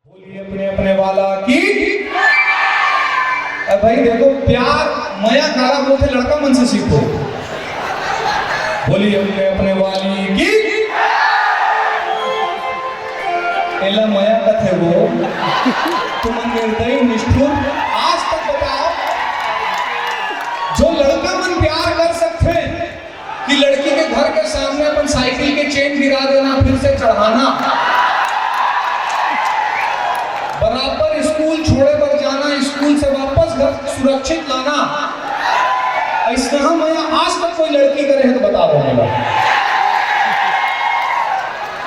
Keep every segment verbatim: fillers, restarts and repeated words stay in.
बोलिए अपने अपने वाला की। अब भाई देखो, प्यार मया काला बोलथे, लड़का मन से सीखो। बोलिए अपने अपने वाली की। एला मया कथे वो। तुमन निर्दयी, निष्ठुर। आज तक बताओ, जो लड़का मन प्यार कर सकथे कि लड़की के घर के सामने अपन साइकिल के चेन गिरा देना, फिर से चढ़ाना, बराबर स्कूल छोड़े बर जाना, स्कूल से वापस घर सुरक्षित लाना, अइसना मया आज तक कोई लड़की करे हे तो बता दो मोला।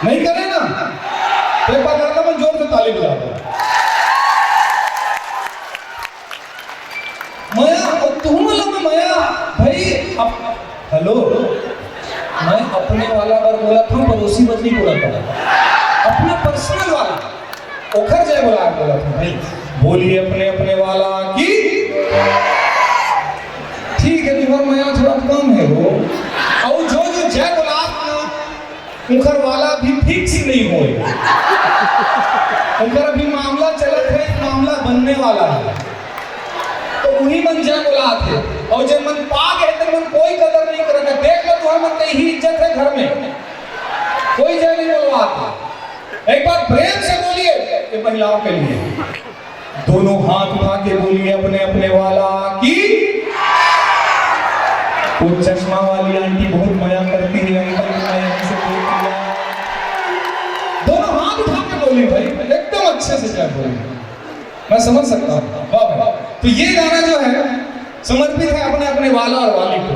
नहीं करे ना, तो एक बार लड़का मन जोर से ताली बजा दो। मया, अउ तुहू मन ला मैं मया, भाई, अब, हेलो, मैं अपने वाला बर बोलत हंव, पड़ोसी बर नहीं बोलत हंव। अपना पर्सनल वाला, ओखर जय बोला बोलत हंव भाई। बोलिए अपने अपने वाला की। ठीक है, तुम्हार मया थोड़ा कम है वो। अउ जो जो जय बोला ना, उनकर वाला भी फिक्स नहीं होए। उनकर अभी मामला चलत है, मामला बनने वाला है। तो उही मन जय बोलात हे, अउ जेन मन पा गे हे, तेन मन कोई कदर नहीं करत हे। देख लो, तुम्हार मन के ही इज्जत है घर में, कोई जय नहीं बोलवात हे। एक बार प्रेम से बोलिए ये महिलाओं के लिए। दोनों हाथ उठा के बोलिए अपने अपने वाला की। वो चश्मा वाली आंटी बहुत मया करती है, अंकल को मैं यहीं से देख लिया। दोनों हाथ उठा के बोलिए भाई, एकदम अच्छे से जय बोलिए, मैं समझ सकता हूँ। वाह भाई, तो ये गाना जो है समर्पित है अपने अपने वाला और वाली को।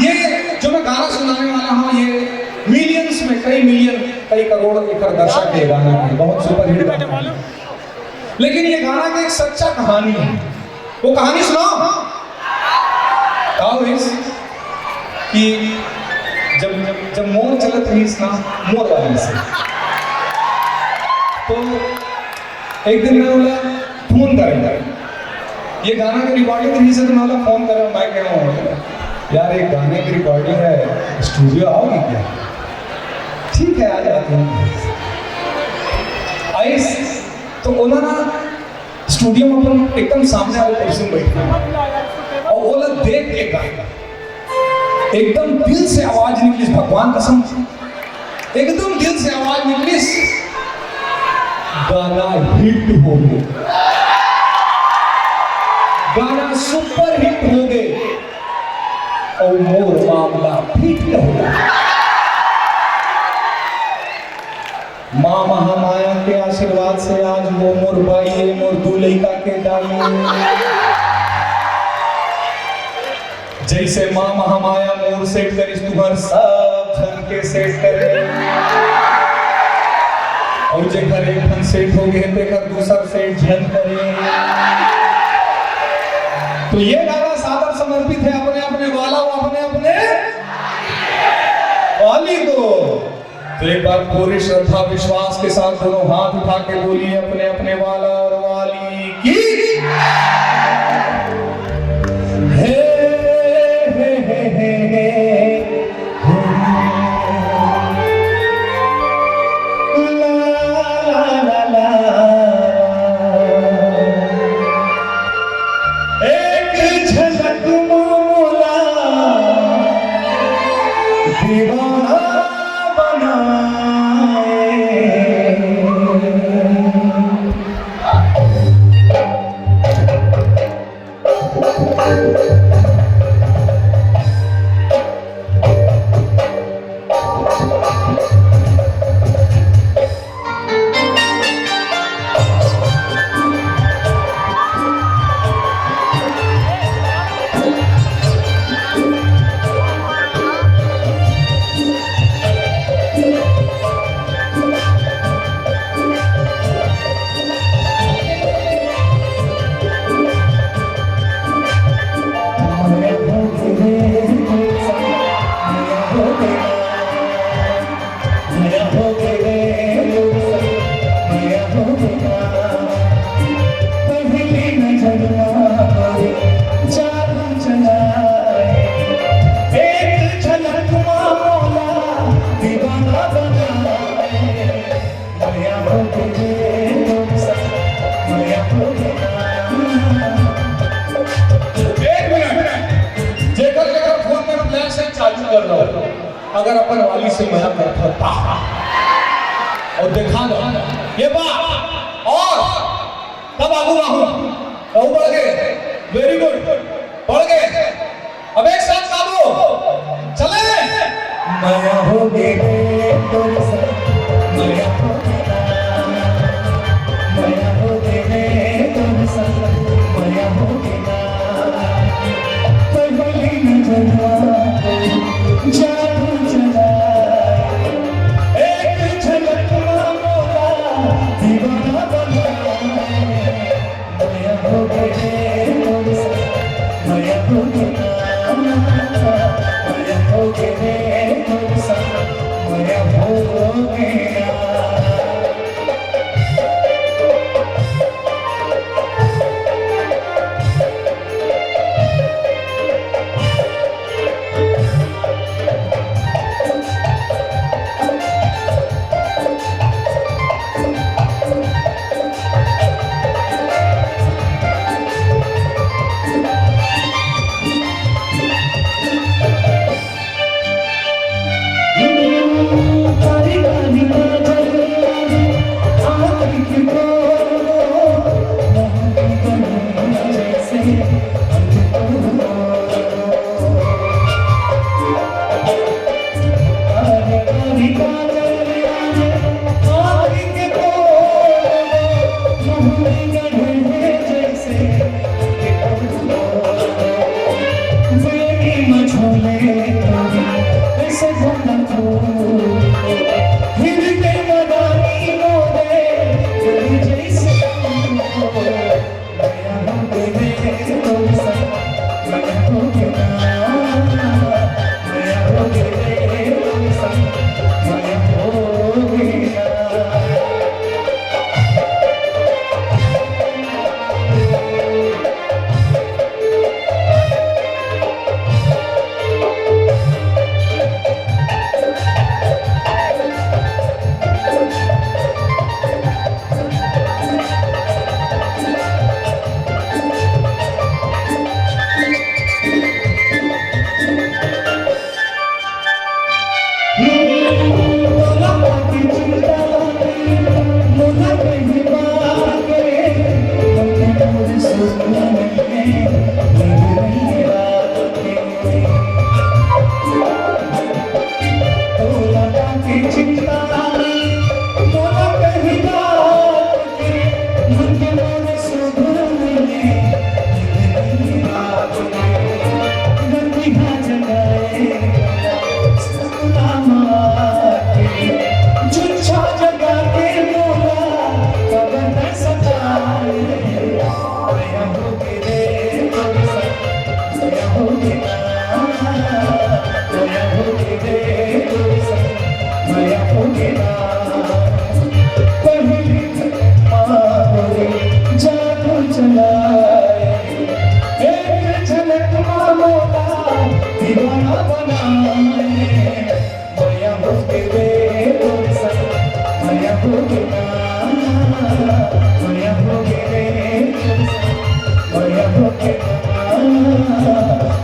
ये जो मैं गाना सुनाने वाला हूँ, ये मिलियंस में, कई मिलियन, कई करोड़ एकर दर्शक ये गाना है, बहुत सुपरहिट गाना है। लेकिन ये गाना का एक सच्चा कहानी है। वो कहानी सुनाओ। कहावत कि जब, जब मोर चलत रहिस ना, मोर वाली से, तो एक दिन मैं बोला, फोन करेंगे, ये गाना के रिकॉर्डिंग रहिस हे, तो मैं बोला, फोन करेंगे। मैं कह रहा हूँ, यार, एक गाने की रिकॉर्डिंग है, स्टूडियो आओगी क्या? ठीक है, आ जाते हैं। आइस, तो ओला ना स्टूडियो में अपन एकदम सामने वाले कुर्सी में बैठना है और ओला देख के गाना, एकदम दिल से आवाज निकलिस, भगवान कसम, एकदम दिल से आवाज निकलिस, गाना हिट हो गे, गाना सुपर हिट हो गे, अउ मोर मामला फिट हो गे। माँ महामाया के आशीर्वाद से आज वो मोर बाई ए, मोर दू लइका के दाई। जइसे माँ महामाया मोर सेट करिस, तुहर सब झन के सेट करे। अउ जेकर एक ठन सेट हो गे, तेकर दूसर सेट झन करे। तो ये गाना सादर समर्पित है अपने अपने वाला, वो अपने अपने वाली को। तो एक बार पूरी श्रद्धा विश्वास के साथ दोनों हाथ उठा के बोलिए अपने अपने वाला और वाली की। हे, हे, हे, हे, हे। ला, ला, ला, ला। एक झलक मोला दीवाना बनाए। अगर अपन वाली से मया करथव ता। अउ देखा ना, ये बा। अउ तब आगू आहू। अउ बढ़ गे। Very good। बढ़ गे। अब एक साथ गाबो। चले। मया होगे रे तोर संग, मया होगे ना। मया होगे रे तोर संग, मया होगे ना। पहली नजर मा जादू चला, एक झलक मा मोला दीवाना बना। मया होगे रे तोर संग, मया होगे ना।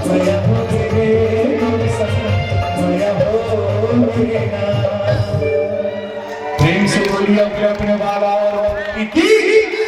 मया होगे रे तोर संग, मया होगे ना। प्रेम से बोलिए अपने अपने बाबा और की।